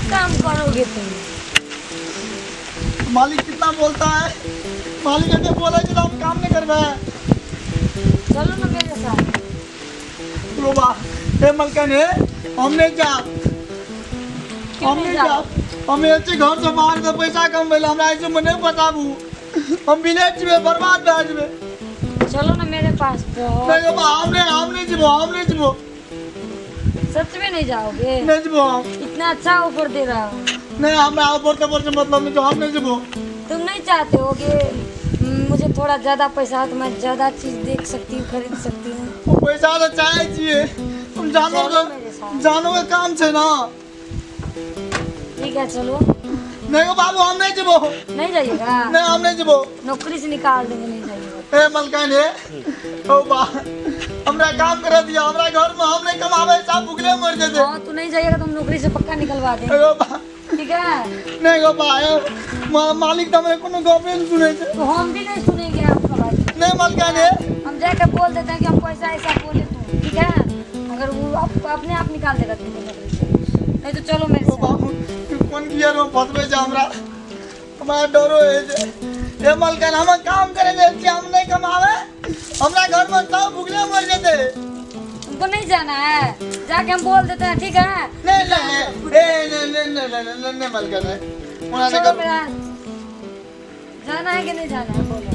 काम करोगे तुम? मालिक कितना बोलता है, मालिक कहते बोला कि हम काम नहीं कर रहे हैं। चलो ना मेरे साथ। रोबा ए मलकन है, हम नहीं जा, हम नहीं जा, हम ऐसे घर से बाहर से पैसा कमबै हमरा ऐसे में नहीं बताबू, हम विलेज में बर्बाद भए जेबै। चलो ना मेरे पास। नहीं बाबा, हम नहीं जेबो, हम नहीं जेबो। सच में नहीं जाओगे? नहीं जेबो हम। इतना अच्छा ऑफर दे रहा हूँ। नहीं, हमरा ऑफर तोफर से मतलब नहीं, हम नहीं जेबो। तुम नहीं चाहते हो कि मुझे थोड़ा ज़्यादा पैसा हो तो मैं ज़्यादा चीज़ देख सकती हूँ, खरीद सकती हूँ? वो पैसा तो चाहे चाहिए, तुम जानो जानो के काम छे ना। ठीक है चलो। नहीं बाबू, हम नहीं जेबो। नहीं जाइएगा? नहीं, हम नहीं जेबो। नौकरी से निकाल देंगे, नहीं जाइएगा। ए मलकान हे, ओ बा, हमरा काम कर दिया, हमरा घर में हम नहीं कमावे, सब भुखले मर जेते। हां तू नहीं जाइएगा तो हम नौकरी से पक्का निकलवा देंगे। ओ बा, ठीक है? नहीं गो बा, मालिक तो हमरे कोनो गपे नहीं सुने छे। तो हम भी नहीं सुनेंगे आपका बात। नहीं मलकान हे, हम जाकर बोल देते हैं कि हमको ऐसा ऐसा बोले तू, ठीक है? अगर वो अपने आप निकाल देगा तुमको नौकरी से, नहीं तो चलो मेरे साथ। बाबू कोन गियर में फसबे छे हमरा, हमरा डरो है छे। ए मलकान, हम काम करे ले छी, हम नहीं कमावे, हमरा घर में सब भुखले मर जेते। तुमको नहीं जाना है, जाके हम बोल देते हैं, ठीक है? नहीं नहीं ए नहीं नहीं नहीं नहीं नहीं मलकान है, ओना नहीं कर। जाना है कि नहीं जाना है बोलो?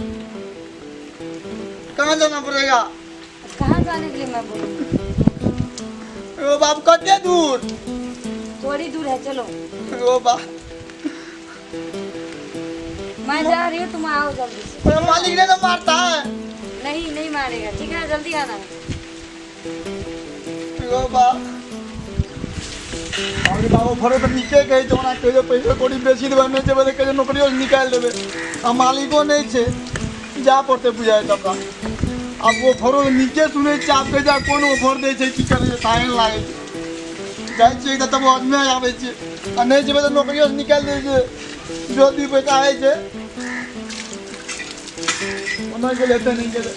कहाँ जाना पड़ेगा? कहाँ जाने के लिए मैं बोलूँ? ओ बाप, कते दूर? थोड़ी दूर है, चलो। ओ बाप, मैं जा रही हूँ, तुम आओ जल्दी से। मालिक ने तो मारता है। नहीं नहीं मारेगा, ठीक है? जल्दी आना है। ओ बाप, अरे बाबू फरो तो नीचे गई तो ओना कहियो पैसा कौड़ी बेसी देबै, नहीं जेबै तऽ कहियो नौकरियो निकालि देबै, आ मालिको नहीं छे, जा पड़तै बुझाइ हमरा। आब वो फरो नीचे सुनै छियै, आब कहि जा कोन ऑफर दै छै, की करै छै, ताहन लागै छै। जाइ छियै तऽ तब आदमी आबै छै, आ नहि जेबै तऽ नौकरियो निकालि दै छै, जो दू पैसा होइ छै। ओना गेलै तऽ नहि गेलै,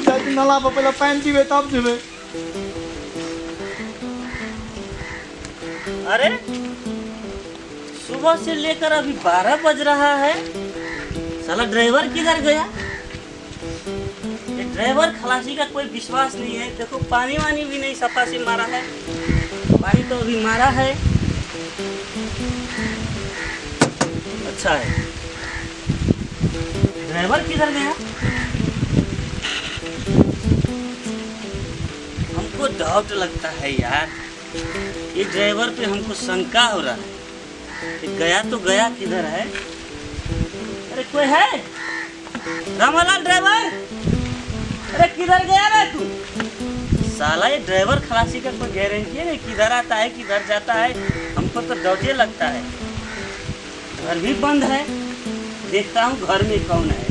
जाइ छी नाला पर पहिले पानि पीबै तब जेबै। अरे सुबह से लेकर अभी 12 बज रहा है, साला ड्राइवर किधर गया? ये ड्राइवर खलासी का कोई विश्वास नहीं है। देखो पानी वानी भी नहीं सफा से मारा है, पानी तो अभी मारा है। अच्छा है, ड्राइवर किधर गया? हमको डाउट लगता है यार, ये ड्राइवर पे हमको शंका हो रहा है कि गया तो गया किधर है। अरे कोई है? रामालाल ड्राइवर, अरे किधर गया रे तू? साला ये ड्राइवर खलासी का कोई गारंटी है नहीं, किधर आता है किधर जाता है, हमको तो डाउट लगता है। घर भी बंद है, देखता हूँ घर में कौन है।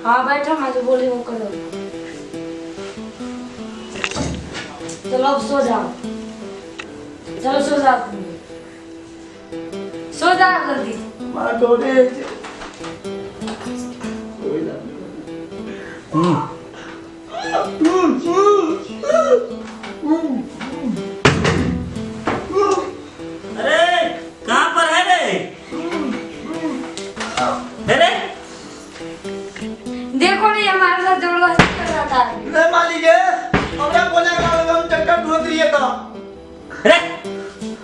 हाँ बैठो, मैं जो बोली वो करो। चलो अब सो जाओ, चलो सो जाओ, तुम सो जाओ जल्दी। अरे कहाँ पर है रे? अरे देखो नहीं हमारे साथ जबरदस्ती कर रहा था। नहीं मालिक है, हमरा बोले हम चक्कर ढूंढ रही है तो। अरे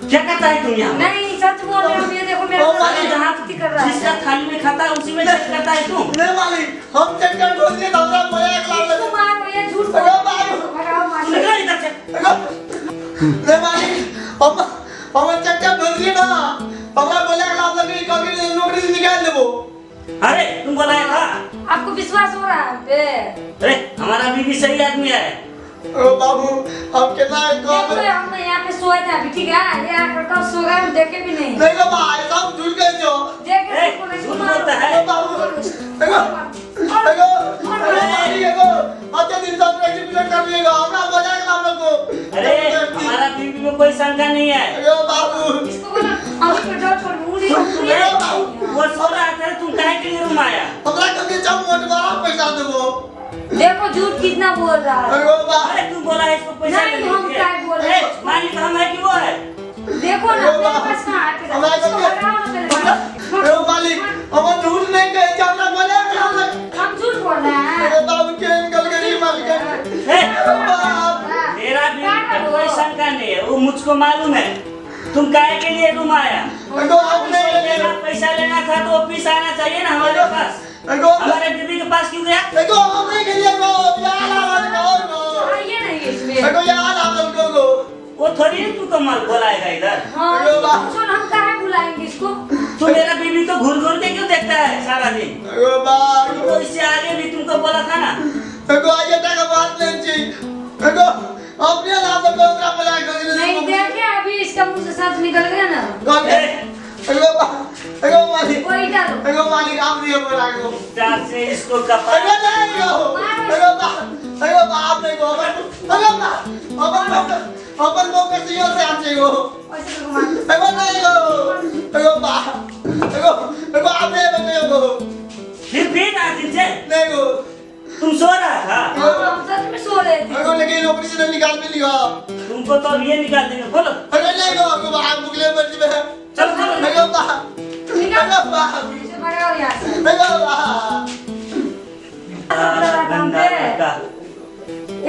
क्या करता है तुम यहाँ? नहीं सच बोल रहे हो, ये देखो मेरे साथ जबरदस्ती कर रहा है। जिसका थाली में खाता है उसी में चेक करता है तू। नहीं मालिक, हम चक्कर ढूंढ रही है तो हमरा बोले इसको मारो, ये झूठ बोल रहा है। भगाओ मालिक, निकलो इधर से। नहीं मालिक, हम चक्कर ढूंढ रही ना, हमरा बोले कभी नौकरी से निकाल देबो। अरे तुम बोलाया था? आपको विश्वास हो रहा है हम पे? अरे हमारा बीबी सही आदमी है। ओ बाबू, हम कितना देखो हम यहाँ पे सोए थे अभी, ठीक है? ये आकर कब सो गए हम देखे भी नहीं। नहीं भाई साहब झूठ कह रहे हो। देखे झूठ बोलता है। ओ बाबू देखो देखो, अरे देखो अच्छा दिन साहब एग्जीक्यूशन कर लिएगा, हमरा मजाक ना हम लोग को। अरे हमारा बीबी में कोई शंका नहीं है। अरे बाबू इसको बोलो हम पेट्रोल पर मुड़ी हम ये वो सो रहा था, तुम काहे के लिए रूम आया? हमरा कभी चम मोटवा पैसा देबो। देखो झूठ कितना बोल रहा है। अरे बाबा, अरे तू बोला है इसको पैसा नहीं, देने हम के लिए। क्या बोल रहे हैं? ए, मालिक हम है कि वो है? देखो ना, अरे मेरे बाबा, पास कहाँ है पैसा? हमरा इसको कभी- भगाओ ना पहले बाहर। अरे मालिक, हम झूठ नहीं कहे, हमरा बोले हमरा। हम झूठ बोल रहे हैं। अरे बाबू के निकल गई मालिक। ए, बाप। मेरा भी कोई शंका नहीं है, वो मुझको मालूम है। तुम काहे के लिए रूम आया? अगो आप नहीं लेना, पैसा लेना था तो ऑफिस आना चाहिए ना हमारे पास। अगो हमारे बीबी के पास क्यों गया? अगो हम नहीं खेलिए गो यार आवाज गो। आइए नहीं इसमें। अगो यार आवाज गो गो। वो थोड़ी ना तुमको माल बुलाएगा इधर। हाँ, अरे बाप। पूछो ना, हम काहे बुलाएंगे इसको? तू मेरा बीबी तो घूर घूर के क्यों देखता है सारा दिन? अगो बाप। तुमको इससे आगे भी तुमको बोला था ना। अगो आइए तक बात नहीं छी। अगो अपने लाभ तो हमरा बोला गो। नहीं देखे अभी इसका मुंह से सच निकल गया ना। अगो बाप। अगो मालिक। कोई डालो। अगो मालिक आप दिए बोला गो। चार से इसको कपाल। अगो नहीं गो। अगो बाप। अगो बाप नहीं गो। अगो बाप। अपन अपन को कैसे से आचे गो। ऐसे करके मार। अगो नहीं गो। अगो बाप। अगो अगो आप नहीं बचे गो। फिर आज से नहीं गो। तुम सो रहा था। हाँ, हम सच में सो रहे थे। अगो लेकिन नौकरी से निकाल भी लिया। तुमको तो अब ये निकाल देंगे। खोलो। अगो नहीं गो। अगो बाप मुगले मर्जी में। चलो चलो। अगो बाप। निकाल। अगो बाप। इसे भगाओ यहाँ से। अगो बाप। गंदा लड़का।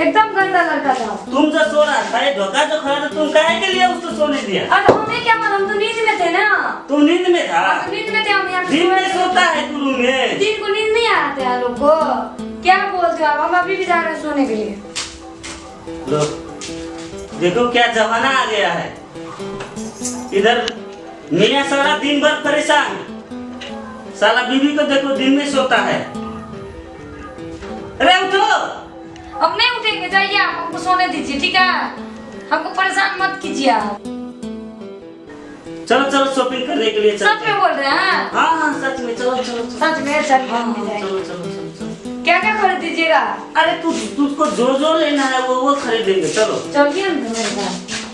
एकदम गंदा लड़का था। तुम जो सो रहा था, ये धोखा जो खड़ा था, तुम काहे के लिए उसको सोने दिया? अरे हमें क्या मालूम, हम तो नींद में थे ना। तुम नींद में था? हम तो नींद में थे, हम यहाँ पे दिन सो में रहे थे। सोता है तू रूम में। दिन को नींद नहीं आते हैं लोग को। क्या बोलते हो आप? हम अभी भी जा रहे हैं सोने के लिए। लो देखो क्या जमाना आ गया है। इधर मियाँ साला दिन भर परेशान, साला बीवी को देखो दिन में सोता है। अरे उठो। अब नहीं उठेंगे, जाइए आप, हमको सोने दीजिए, ठीक है? हमको परेशान मत कीजिए आप। चलो चलो शॉपिंग करने के लिए सच चलते में हैं। बोल रहे हैं? हाँ हाँ सच में, चलो चलो चलो। सच में चल हाँ, हाँ, चलो चलो चलो चलो। क्या क्या खरीद दीजिएगा? अरे तू तुझको जो जो लेना है वो खरीदेंगे। चलो चलिए ना मेरे साथ।